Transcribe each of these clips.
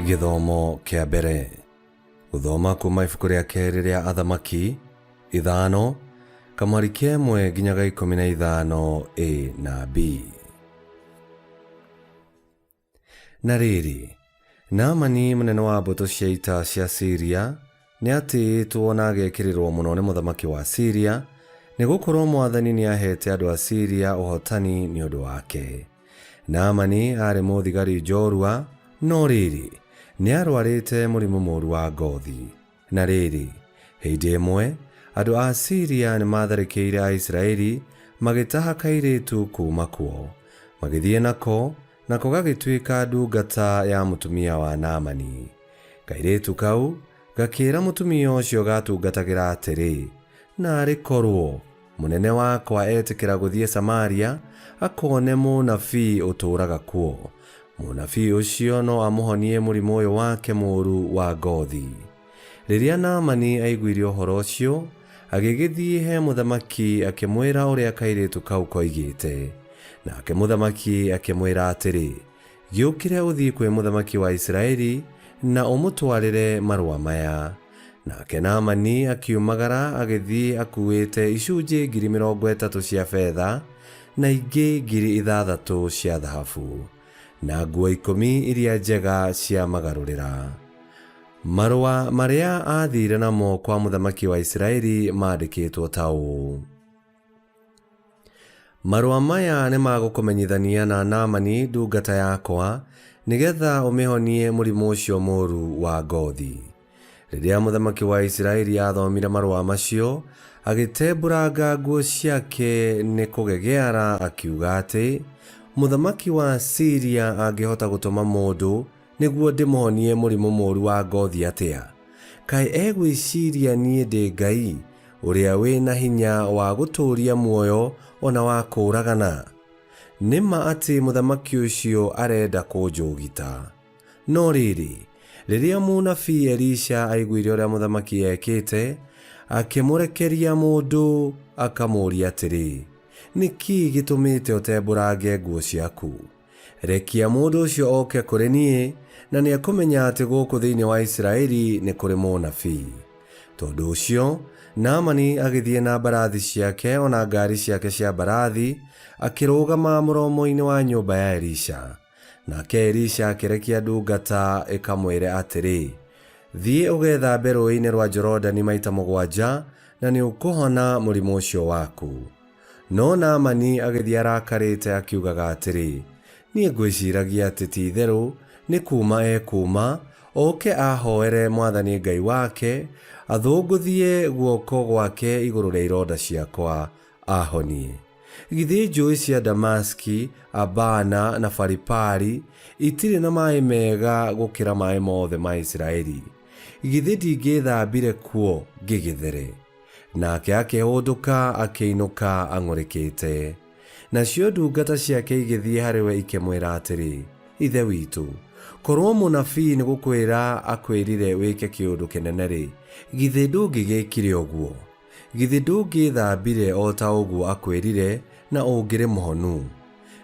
Gĩthomo kĩa mbere. Gũthoma kuma ibuku rĩa kerĩ rĩa Athamaki ithano kamwari ka ĩmwe nginya ga 15 A na B. Na rĩrĩ, Naamani mũnene wa mbũtũ cia ita cia Siria nĩatĩĩtwo na agekĩrĩrwo mũno nĩ mũthamaki wa Siria, nĩ gũkorwo mwathani nĩaheete andũ a Siria ũhootani nĩ ũndũ wake. Naamani aarĩ mũthigari njoorua, no rĩrĩ, nĩarũarĩte mũrimũ mũũru wa ngoothi. Na rĩrĩ, hĩndĩ ĩmwe, andũ a Siria nĩmatharĩkĩire Aisiraeli, magĩtaha kairĩtu kuuma kuo. Magĩthiĩ nako, nako gagĩtuĩka ndungata ya mũtumia wa Naamani. Kairĩtu kau gakĩĩra mũtumia ũcio gaatungatagĩra atĩrĩ, Naarĩ korwo mũnene wakwa etĩkĩra gũthiĩ Samaria akone mũnabii ũtũũraga kuo! Mũnabii ũcio no amũhonie mũrimũ ũyũ wake mũũru wa ngoothi. Rĩrĩa Naamani aiguire ũhoro ũcio, agĩgĩthiĩ he mũthamaki akĩmwĩra ũrĩa kairĩtu kau koigĩte. Nake mũthamaki akĩmwĩra atĩrĩ, Gĩũkĩre ũthiĩ kwĩ mũthamaki wa Isiraeli na ũmũtwarĩre marũa maya. Nake Naamani akiumagara agĩthiĩ akuuĩte icunjĩ 30,000 cia betha na ingĩ 6,000 cia thahabu, na nguo ikũmi iria njega cia magarũrĩra. Marũa marĩa aathiire namo kwa mũthamaki wa Isiraeli maandĩkĩtwo ta ũũ. Marũa maya nĩ ma gũkũmenyithania na Naamani ndungata yakwa, nĩ getha ũmĩhonie mũrimũ ũcio mũũru wa ngothi. Rĩrĩa mũthamaki wa Isiraeli aathomire marũa macio, agĩtembũranga nguo ciake nĩ kũgegeara akiuga atĩ, Mũthamaki wa Siria angĩhota gũtũma mũndũ nĩguo ndĩmũhonie mũrimũ mũũru wa ngothi atĩa? Kaĩ egwĩciria niĩ ndĩ Ngai, ũrĩa wĩ na hinya wa gũtũũria muoyo o na wa kũũragana? Nĩ ma atĩ mũthamaki ũcio arenda kũnjũgita. No rĩrĩ, rĩrĩa mũnabii Elisha aiguire ũrĩa mũthamaki eekĩte, akĩmũrekeria mũndũ akamũũrie atĩrĩ, Nĩ kĩĩ gĩtũmĩte ũtembũrange nguo ciaku? Rekia mũndũ ũcio oke kũrĩ niĩ, na nĩekũmenya atĩ gũkũ thĩinĩ wa Isiraeli nĩ kũrĩ mũnabii. Tondũ ũcio, Naamani agĩthiĩ na mbarathi ciake o na ngaari ciake cia mbarathi, akĩrũgama mũromo-inĩ wa nyũmba ya Elisha. Nake Elisha akĩrekia ndungata ĩkamwĩre atĩrĩ, Thiĩ ũgethambe rũũĩ-inĩ rwa Jorodani maita mũgwanja, na nĩũkũhona mũrimũ ũcio waku. No Naamani agĩthiĩ arakarĩte akiugaga atĩrĩ, Niĩ ngwĩciragia atĩ ti-itherũ nĩ kuuma ekuuma, oke aahoere mwathani Ngai wake, athũngũthie guoko gwake igũrũ rĩa ironda ciakwa, aahonie. Githĩ njũĩ cia Damasiki, Abana, na Faripari itirĩ na maĩ mega gũkĩra maĩ mothe ma Isiraeli? Githĩ ndingĩĩthambire kuo ngĩgĩthere? Nake akĩhũndũka akĩinũka ang'ũrĩkĩte. Nacio ndungata ciake igĩthiĩ harĩ we ikĩmwĩra atĩrĩ, Ithe witũ, korũo mũnabii nĩ gũkwĩra akwĩrire wĩke kĩũndũ kĩnene-rĩ, githĩ ndũngĩgĩkire ũguo? Githĩ ndũngĩĩthambire o ta ũguo akwĩrire, na ũngĩrĩ mũhonu?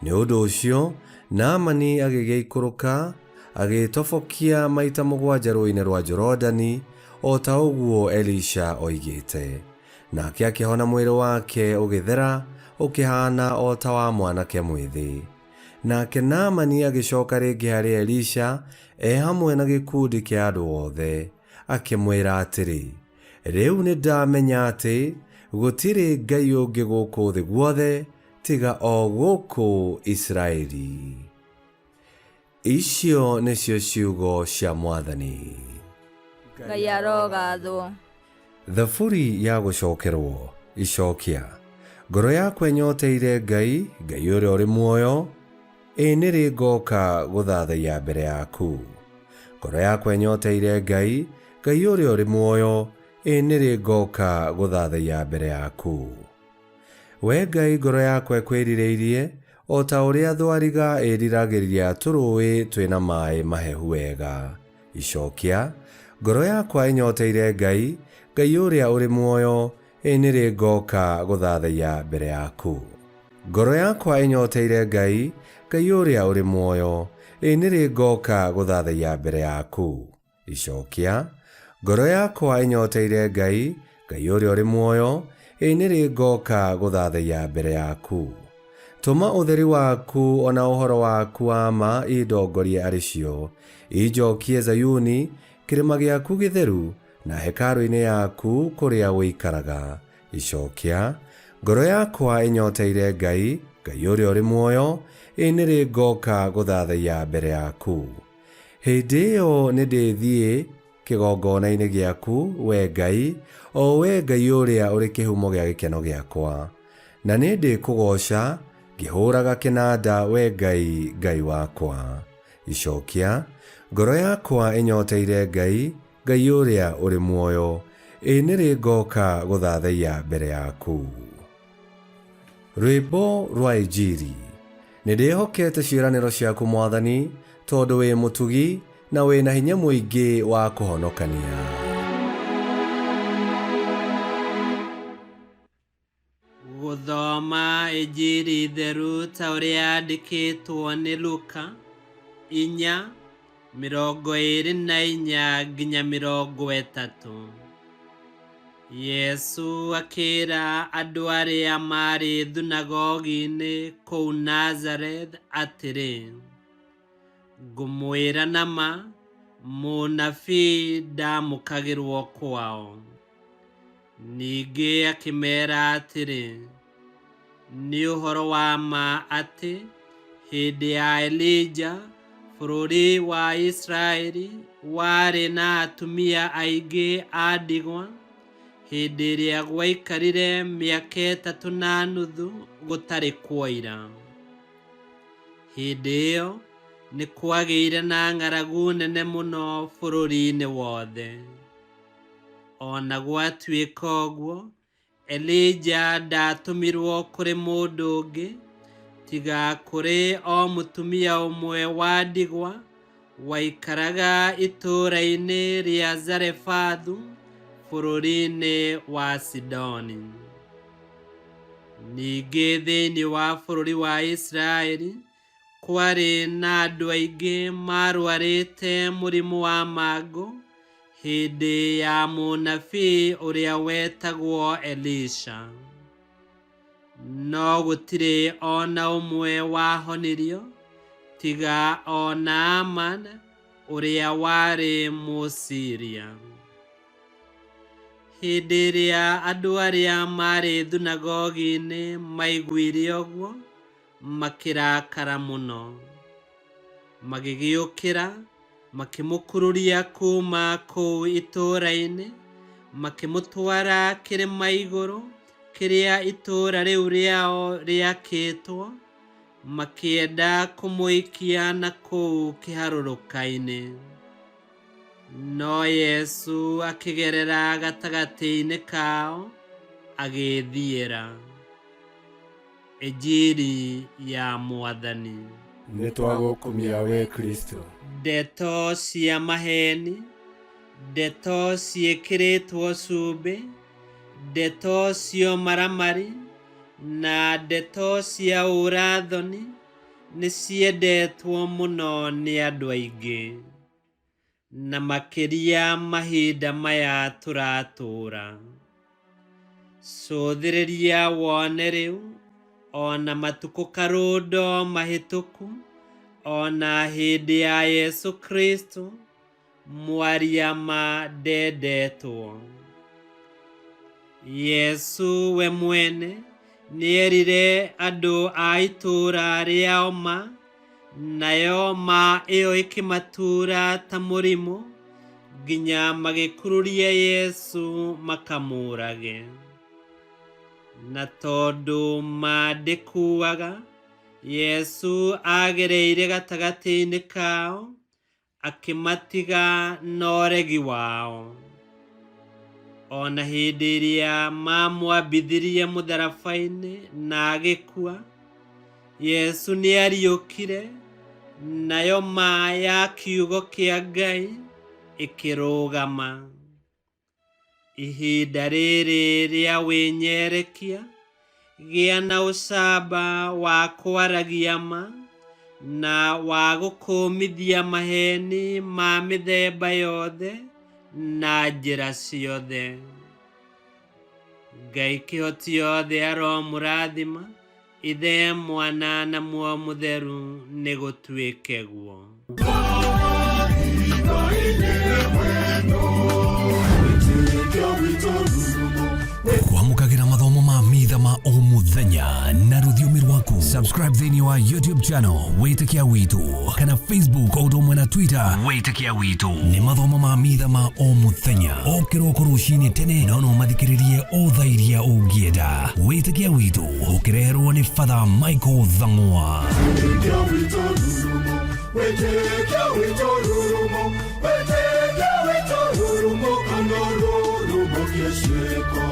Nĩ ũndũ ũcio Naamani agĩgĩikũrũka, agĩĩtobokia maita mũgwanja rũũĩ-inĩ rwa Jorodani, o ta ũguo Elisha oigĩte. Nake akĩhona mwĩrĩ wake ũgĩthera, ũkĩhaana o ta wa mwanake mwĩthĩ. Nake Naamani agĩcoka rĩngĩ harĩ Elisha e hamwe na gĩkundi kĩa andũ othe, akĩmwĩra atĩrĩ, Rĩu nĩndamenya atĩ gũtirĩ Ngai ũngĩ gũkũ thĩ guothe tiga o gũkũ Isiraeli. Icio nĩcio ciugo cia Mwathani. Ngai arogathwo. Thaburi ya gũcokerwo. Icokia. Ngoro yakwa ĩnyoteire Ngai, Ngai ũrĩa ũrĩ muoyo, Ĩ nĩ rĩ ngooka gũthathaiya mbere yaku? Ngoro yakwa ĩnyoteire Ngai, Ngai ũrĩa ũrĩ muoyo, Ĩ nĩ rĩ ngooka gũthathaiya mbere yaku? Wee Ngai ngoro yakwa ĩkwĩrirĩirie, o ta ũrĩa thwariga ĩĩriragĩria tũrũũĩ twĩ na maĩ mahehu wega. Icokia, Ngoro yakwa ĩnyoteire Ngai, Ngai ũrĩa ũrĩ muoyo, Ĩ nĩ rĩ ngooka gũthathaiya mbere yaku? Ngoro yakwa ĩnyoteire Ngai, Ngai ũrĩa ũrĩ muoyo, ĩ nĩ rĩ ngoka gũthathaiya mbere yaku? Icokia: Ngoro yakwa ĩnyoteire Ngai, Ngai ũrĩa ũrĩ muoyo, ĩ nĩ rĩ ngoka gũthathaiya mbere yaku? Tũma ũtheri waku o na ũhoro waku wa ma indongorie arĩ cio, injokie Zayuni, kĩrĩma gĩaku gĩtheru, na hekarũ-inĩ yaku kũrĩa ũikaraga. Icokia: Ngoro yakwa ĩnyoteire Ngai, Ngai ũrĩa ũrĩ muoyo, ĩ nĩ rĩ ngoka gũthathaiya mbere yaku? Hĩndĩ ĩyo nĩndĩthiĩ kĩgongona-inĩ gĩaku, wee Ngai, o wee Ngai ũrĩa ũrĩ kĩhumo gĩa gĩkeno gĩakwa. Na nĩndĩkũgooca ngĩhũũraga kĩnanda, wee Ngai, Ngai wakwa. Icokia: Ngoro yakwa ĩnyoteire Ngai, Ngai ũrĩa ũrĩ muoyo, ĩ nĩ rĩ ngoka gũthathaiya mbere yaku? Rwĩmbo rwa Injiri. Nĩ ndĩhokete ciĩranĩro ciaku Mwathani, tondũ wĩ mũtugi na wĩ na hinya mũingĩ wa kũhonokania. Gũthoma Injiri theru ta ũrĩa yandĩkĩtwo nĩ Luka, 4:24 nginya 30. Yesu akĩra andũ arĩa maarĩ thunagogi-inĩ kũu Nazareth atĩrĩ, Ngũmwĩra na ma, mũnabii ndaamũkagĩrwo kwao. Ningĩ akĩmeera atĩrĩ, Nĩ ũhoro wa ma atĩ hĩndĩ ya Elija bũrũri wa Isiraeli warĩ na atumia aingĩ a ndigwa, hĩndĩ ĩrĩa gwaikarire mĩaka 3.5 gũtarĩ kwoira. Hĩndĩ ĩyo nĩ kwagĩire na ng'aragu nene mũno bũrũri-inĩ wothe. O na gwatuĩka ũguo, Elija ndaatũmirwo kũrĩ mũndũ ũngĩ, tiga kũrĩ o mũtumia ũmwe wa ndigwa waikaraga itũũra-inĩ rĩa Zarefathu bũrũri-inĩ wa Sidoni. Ningĩ thĩinĩ wa bũrũri wa Isiraeli kwarĩ na andũ aingĩ maarũarĩte mũrimũ wa mangũ hĩndĩ ya mũnabii ũrĩa wetagwo Elisha. No gũtirĩ o na ũmwe wahonirio, tiga o Naaman ũrĩa warĩ Mũsiria. Hĩndĩ ĩrĩa andũ arĩa maarĩ thunagogi-inĩ maiguire ũguo, makĩrakara mũno. Magĩgĩũkĩra, makĩmũkururia kuuma kũu itũũra-inĩ, makĩmũtwara kĩrĩma igũrũ kĩrĩa itũũra rĩu rĩao rĩakĩtwo, makĩenda kũmũikia na kũu kĩharũrũka-inĩ. No Yesu akĩgerera gatagatĩ-inĩ kao, agĩĩthiĩra. Injiri ya Mwathani. Nĩ twagũkumia we Kristo. Ndeto cia maheeni, ndeto ciĩkĩrĩtwo cumbĩ, ndeto cia ũmaramari, na ndeto cia ũũra-thoni nĩ ciendetwo mũno nĩ andũ aingĩ, na makĩria mahinda maya tũratũũra. Cũthĩrĩria wone rĩu, o na matukũ karũndo mahĩtũku, o na hĩndĩ ya Yesu Kristo, mwaria ma ndendetwo. Yesu we mwene nĩerire andũ a itũũra rĩao ma, nayo ma ĩyo ĩkĩmatuura ta mũrimũ, nginya magĩkururia Yesu makamũũrage. Na tondũ ma ndĩkuaga, Yesu aagereire gatagatĩ-inĩ kao, akĩmatiga na ũregi wao. O na hĩndĩ ĩrĩa maamwambithirie mũtharaba-inĩ na agĩkua, Yesu nĩariũkire, nayo ma ya kiugo kĩa Ngai ĩkĩrũgama. Ihinda rĩrĩ rĩa wĩnyerekia, Gĩa na ũcamba wa kwaragia ma na wa gũkũmithia maheni ma mĩthemba yothe na njĩra ciothe. Ngai kĩhoti yothe aromũrathima, Ithe, Mwana na Muoyo Mũtheru, nĩ gũtuĩke guo. Kwamũkagĩra mathomo ma mitha ma o mũthenya na rũthiomi rwaku. Subscribe thĩinĩ wa YouTube channel Wĩtĩkia Witũ kana Facebook o ũndũ ũmwe na Twitter Wĩtĩkia Witũ. Nĩ mathomo ma mitha ma o mũthenya o kĩroko rũcinĩ tene, no no mathikĩrĩrie o thaa iria ũngĩenda. Wĩtĩkia Witũ ũkĩreherwo nĩ Father Michael Thang'wa. Wĩtĩkia witũ rurumo, wĩtĩkia witũ rurumo, wĩtĩkia witũ rurumo, kana rurumo kĩciĩko.